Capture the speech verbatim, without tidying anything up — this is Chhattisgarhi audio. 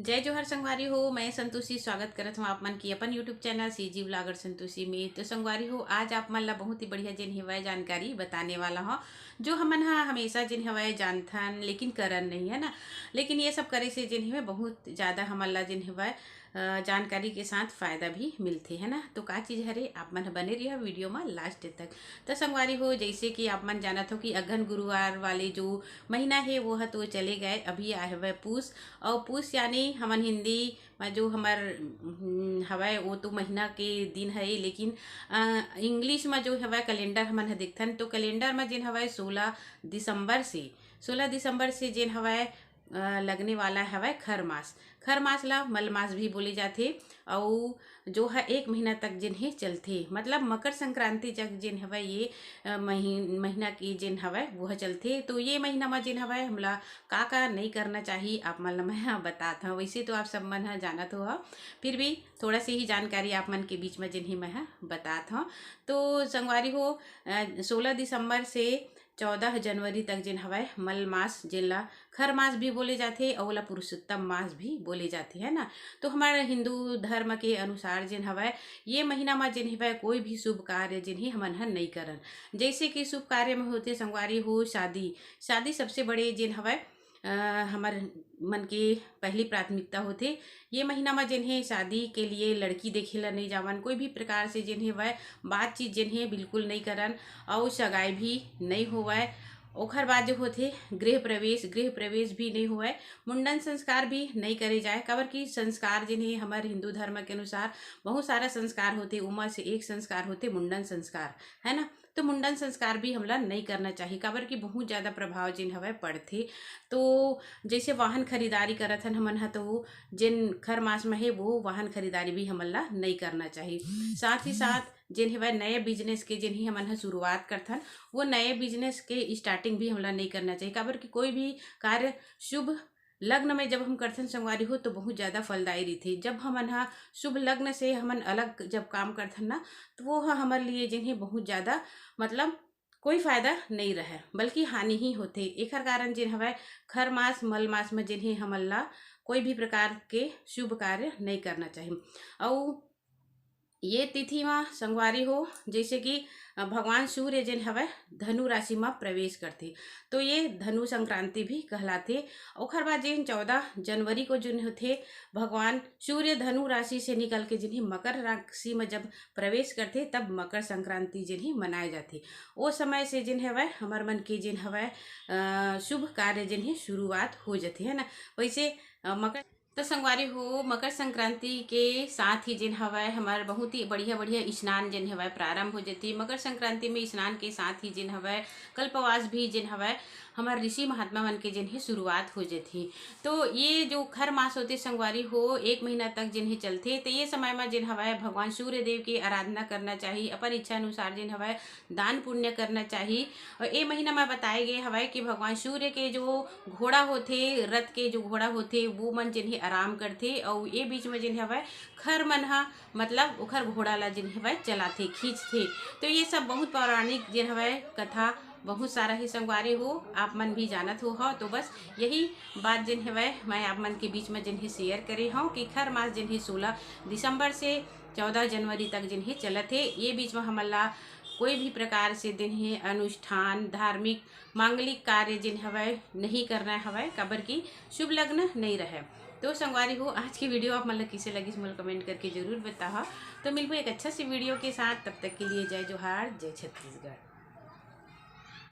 जय जोहार संगवारी हो, मैं संतोषी स्वागत करत हूँ आप मन की अपन YouTube channel CG blogger Santoshi में। तो संगवारी हो, आज आप मन ला बहुत ही बढ़िया जेन हेवय जानकारी बताने वाला हूँ, जो हमन हा हमेशा जेन हेवय जानथन लेकिन करन नहीं, है ना। लेकिन ये सब करे से जेन हेवय बहुत ज़्यादा हमन ला जेन हेवय जानकारी के साथ फायदा भी मिलथे, है ना। तो का चीज़ हरे, आप मन बने रहिए वीडियो में लास्ट तक। तो संगवारी हो, जैसे कि आप मन जानत हो कि अगहन गुरुवार वाले जो महीना है वो है तो चले गए, अभी आए हुए पूस। और पूस यानी हमन हिंदी में जो हमर हवय वो तो महीना के दिन है, लेकिन इंग्लिश में जो हवय कैलेंडर हमन ह देखथन तो कैलेंडर में जिन हवय सोलह दिसंबर से, सोलह दिसंबर से जिन हवय लगने वाला हवय खरमास। खरमास ला मलमास भी बोले जाथे। अउ जो ह एक महीना तक जिन हे चलथे, मतलब मकर संक्रांति तक जिन हवय ये महीना के जिन हवय वो ह चलथे। तो ये महीना में जिन हवय हमला का का नहीं करना चाहिए, आप मन ला मैं बतात हूँ। वैसे तो आप सब मन ह जानत हो, फिर भी थोड़ा सी ही जानकारी आप मन के बीच में जिन ही मैं ह बतात हूँ। तो संगवारी हो, सोलह दिसंबर से चौदह जनवरी तक जिन हवय मल मास, जेन ला खर मास भी बोले जाथे, अउ ओला पुरुषोत्तम मास भी बोले जाथे, है ना। तो हमारे हिंदू धर्म के अनुसार जिन हवय ये महीना में जिन हवय कोई भी शुभ कार्य जिन ही हमन ह नहीं करन। जैसे कि शुभ कार्य में होथे संगवारी हो शादी, शादी सबसे बड़े जिन हवय हमर मन के पहली प्राथमिकता होथे। ये महीना में जिन हे शादी के लिए लड़की देखे ला नहीं जावन, कोई भी प्रकार से जिन हे वह बातचीत जिन हे बिल्कुल नहीं करन, अउ सगाई भी नहीं होवय। ओखर बाद जो होथे गृह प्रवेश, गृह प्रवेश भी नहीं होवय, मुंडन संस्कार भी नहीं करे जाए, काबर कि संस्कार जिन हे हमर हिंदू धर्म के अनुसार बहुत सारा संस्कार होथे, उमा से एक संस्कार होथे मुंडन संस्कार, है ना। तो मुंडन संस्कार भी हमला नहीं करना चाहिए, काबर कि बहुत ज़्यादा प्रभाव जिन हवय पड़थे। तो जैसे वाहन खरीदारी करत हन हमन ह, तो जिन खर मास में हे वो वाहन खरीदारी भी हमन ला नहीं करना चाहिए। साथ ही साथ जिन हवय नए बिजनेस के जिन ही हमन ह शुरुआत करथन, वो नए बिजनेस के स्टार्टिंग भी हमला नहीं करना चाहिए, काबर कि कोई भी कार्य शुभ लग्न में जब हम करथन संगवारी हो तो बहुत ज़्यादा फलदायी रहिथे। जब हमन ह शुभ लग्न से हमन अलग जब काम करथन ना, तो वो ह हमर लिए जिन हे बहुत ज़्यादा मतलब कोई फायदा नहीं रहे, बल्कि हानि ही होथे। एखर कारण जिन हवय खर मास मल मास में जिन हे हमन ला कोई भी प्रकार के शुभ कार्य नहीं करना चाहिए। अउ ये तिथि म संगवारी हो, जैसे कि भगवान सूर्य जेन हवय धनु राशि म प्रवेश करथे, तो ये धनु संक्रांति भी कहलाथे। ओखर बाद जेन चौदह जनवरी को जेन होथे, भगवान सूर्य धनु राशि से निकल के जिन हे मकर राशि म जब प्रवेश करथे, तब मकर संक्रांति जिन हे मनाए जाथे। ओ समय से जिन हवय हमर मन के जिन हवय शुभ कार्य जिन हे शुरुआत हो जाथे, है ना। वैसे मकर तो संगवारी हो, मकर संक्रांति के साथ ही जिन हवय हमर बहुत ही बढ़िया बढ़िया स्नान जिन हवय प्रारंभ हो जाथे। मकर संक्रांति में स्नान के साथ ही जिन हवय कल्पवास भी जिन हवय हमर ऋषि महात्मा मन के जिन हे शुरुआत हो जाथे। तो ये जो खर मास होथे संगवारी हो, एक महीना तक जिन हे चलथे, तो ये समय में जिन हवय भगवान सूर्य देव की आराधना करना चाहिए, अपन इच्छा अनुसार जिन हवय दान पुण्य करना चाहिए। और ये महीना में बताए गए हवय कि भगवान सूर्य के जो घोड़ा होथे, रथ के जो घोड़ा होथे, वो मन जिन हे आराम करथे, और ये बीच में जिन हवय खर मन ह मतलब ओखर घोड़ा ला जिन हवय चलाथे, खींचथे। तो ये सब बहुत पौराणिक जिन हवय कथा बहुत सारा ही संगवारी हो, आप मन भी जानत हो, हो। तो बस यही बात जिन हवय मैं आप मन के बीच में जिन हे शेयर करे हूँ कि खर मास जिन हे सोलह दिसंबर से चौदह जनवरी तक जिन हे चलत हे। ये बीच में हमन ला कोई भी प्रकार से दिन हे अनुष्ठान, धार्मिक, मांगलिक कार्य जिन हवय नहीं करना हवय, काबर कि शुभ लग्न नहीं रहे। तो संगवारी हो, आज की वीडियो आप मन ला किसे लगिस, मोला कमेंट करके जरूर बताहा। तो मिलबो एक अच्छा सी वीडियो के साथ, तब तक के लिए जय जोहार, जय छत्तीसगढ़।